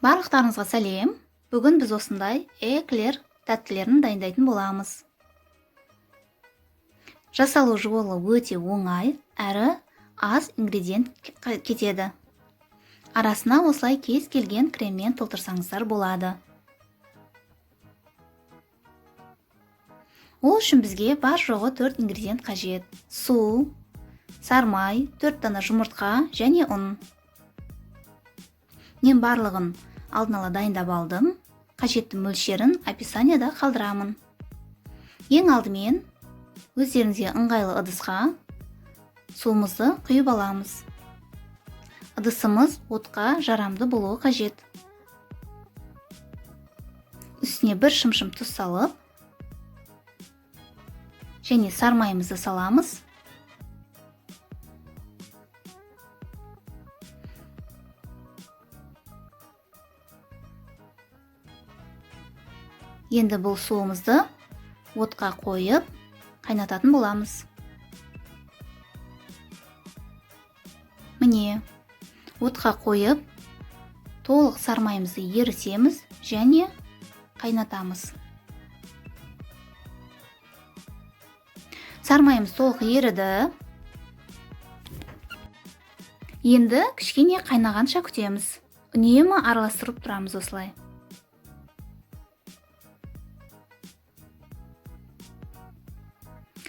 Барлықтарыңызға сәлем. Бүгін біз осындай эклер тәттілерін дайындайтын боламыз. Жасалу жолы өте оңай, әрі аз ингредиент кетеді. Арасына осылай кез келген креммен толтырсаңыздар болады. Ол үшін бізге бар жоғы 4 ингредиент қажет. Су, сармай, 4 дана жұмыртқа және ұн. Мен барлығын алдын ала дайындап алдым. Қажетті мөлшерін описанияда қалдырамын. Ең алдымен өздеріңізге ыңғайлы ыдысқа суымызды құйып аламыз. Ыдысымыз отқа жарамды болуы қажет. Үстіне бір шымшым тұз салып, және сармайымызды саламыз. Енді бұл суымызды отқа қойып қайнататын боламыз. Міне, отқа қойып толық сармайымызды ерітеміз және қайнатамыз. Сармайымыз толық еріді. Енді кішкене қайнағанша күтеміз. Үнемі араластырып тұрамыз осылай.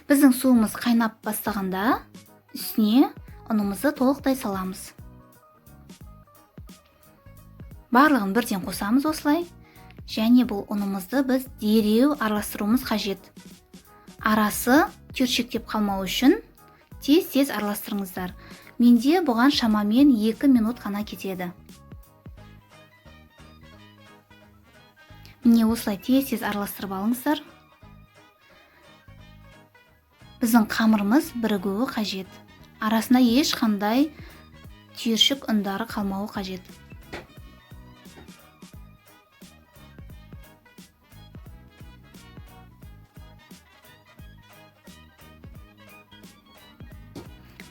Біздің суымыз қайнап бастағанда үстіне ұнымызды толықтай саламыз. Барлығын бірден қосамыз осылай. Және бұл ұнымызды біз дереу араластыруымыз қажет. Арасы түйіршіктеп қалмау үшін тез-тез араластырыңыздар. Менде бұған шамамен 2 минут қана кетеді. Міне осылай тез-тез араластырып алыңыздар. Біздің қамырымыз бірігуі қажет. Арасында ешқандай түйіршік ұндары қалмауы қажет.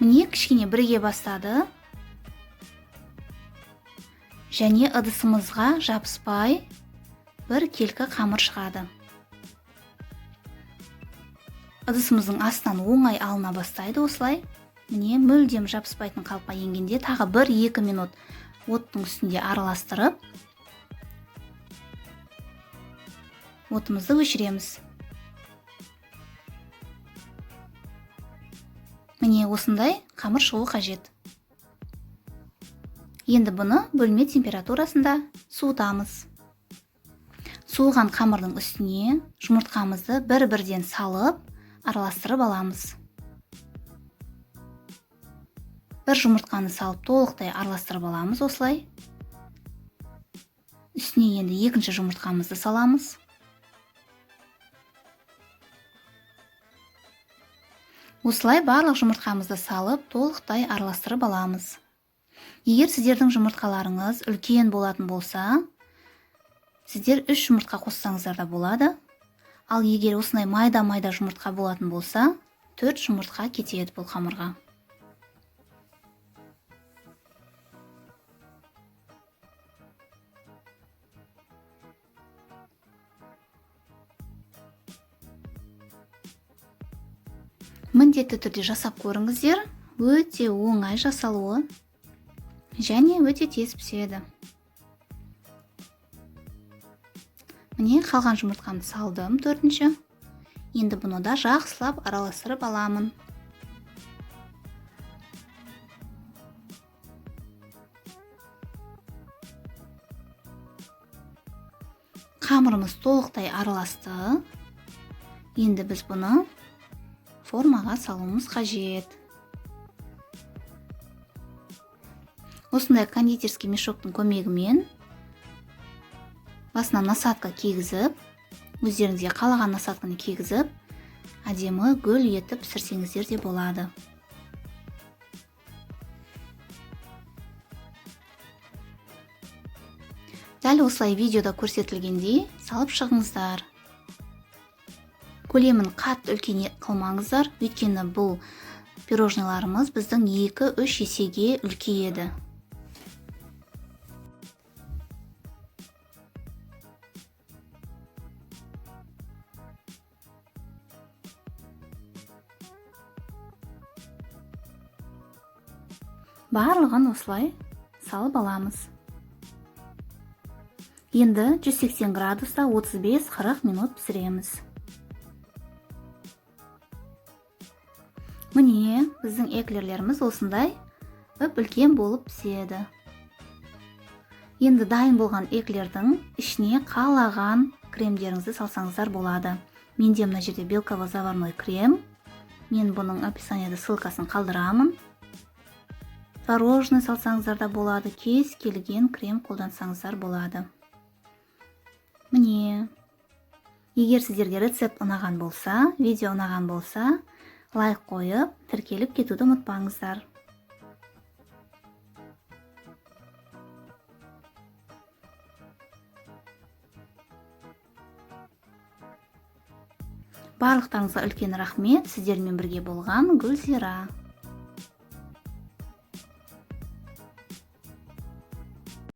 Міне кішкене біріге бастады. Және ыдысымызға жабыспай бір келкі қамыр шығады. Ыдысымыздың астынан оңай алына бастайды осылай. Міне мүлдем жабыспайтын қалыпқа енгенде тағы 1-2 минут оттың үстінде араластырып, отымызды өшіреміз. Міне осындай қамыр шығуы қажет. Енді бұны бөлме температурасында суытамыз. Суыған қамырдың үстіне жұмыртқамызды бір-бірден салып, араластырып аламыз. Бір жұмыртқаны салып толықтай араластырып аламыз осылай. Үстіне енді екінші жұмыртқамызды саламыз. Осылай барлық жұмыртқамызды салып толықтай араластырып аламыз. Егер сіздердің жұмыртқаларыңыз үлкен болатын болса, сіздер 3 жұмыртқа қоссаңыздар да болады. Ал егер осындай майда-майда жұмыртқа болатын болса, 4 жұмыртқа кетеді бұл қамырға. Міндетті түрде жасап көріңіздер. Өте оңай жасалуы және өте тез піседі. Міне қалған жұмыртқамды салдым 4-ші. Енді бұны да жақсылап араластырып аламын. Қамырымыз толықтай араласты. Енді біз бұны формаға салуымыз қажет. Осындай кондитерский мешоктың көмегімен басына насадка кигізіп, өздеріңізге қалаған насадканы кигізіп, әдемі гүл етіп пісірсеңіздер де болады. Дәл осылай видеода көрсетілгендей салып шығыңыздар. Көлемін қатты үлкен қылмаңыздар, өйткені бұл пирожныйларымыз біздің 2-3 есеге үлкейеді. Барлығын осылай салып аламыз. Енді 180 градуста 35-40 минут пісіреміз. Міне, біздің эклерлеріміз осындай үп-үлкен болып піседі. Енді дайын болған эклердің ішіне қалаған кремдеріңізді салсаңыздар болады. Менде мына жерде белково-заварной крем. Мен бұның описанияда ссылкасын қалдырамын. Творожный салсаңыздар да болады, кез келген крем қолдансаңыздар болады. Міне, егер сіздерге рецепт ұнаған болса, видео ұнаған болса, лайк қойып, тіркеліп кетуді ұмытпаңыздар. Барлықтарыңызға үлкен рахмет. Сіздермен бірге болған Гүлзира.